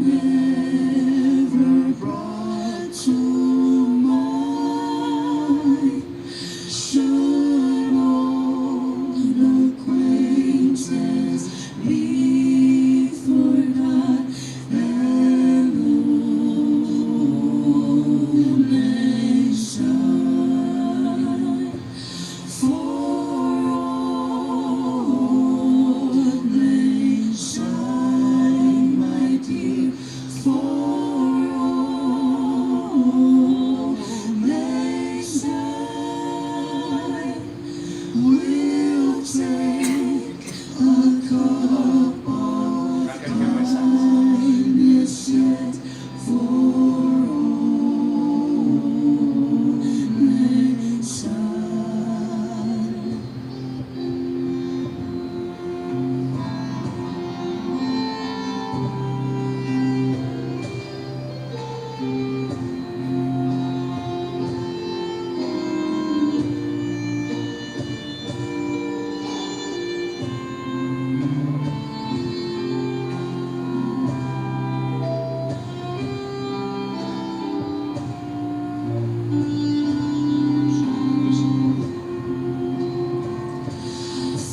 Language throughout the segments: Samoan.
Never brought to mind. Should old acquaintance be forgot and auld lang syne? For auld lang syne, my dear, for auld lang syne, we'll take a cup of kindness yet for auld lang syne.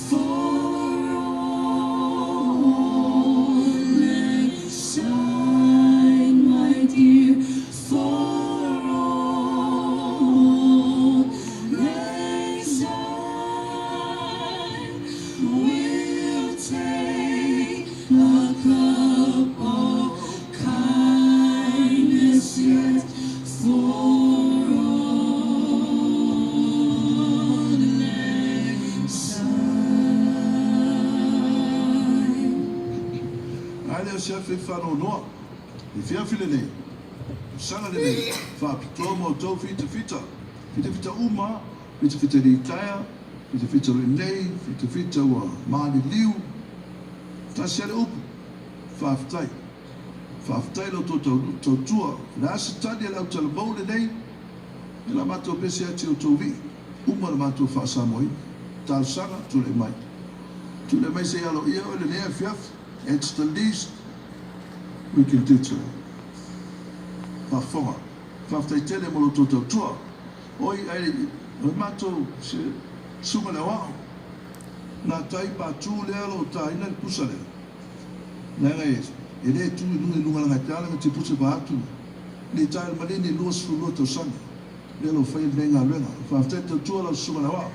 For auld lang syne, my dear, for auld lang syne, we'll take a cup of kindness yet for auld lang syne. Ae le afiafi faanoanoa, le afiafi lenei, tausaga lenei, faapitoa mo outou fitafita, fitafita uma, fitafita litaea, fitafita o lenei, fitafita ua maliliu, tasi lava le upu, faafetai. Faafetai lo outou tautua. O le a se tali a le autalavou lenei, e la matou pese atu i outou vii, uma le matou faasamoaina. Talosaga, tulai mai. Tulai mai se i aloaia oe lenei afiafi. It's the least we can do to. Faafofoga. Faafetai tele mo lo outou tautua. Oi, ai, o le matou se susuga le aoao. Nā tai pātū lea lo o tāina le pusa lea. Leaga e, e le tu i luga i luga laga e te ala te pusa vaatu. Le tae le malini 22 tausaga. Lea lo faia lenei galuega. Faafetai tautua lau susuga le aoao.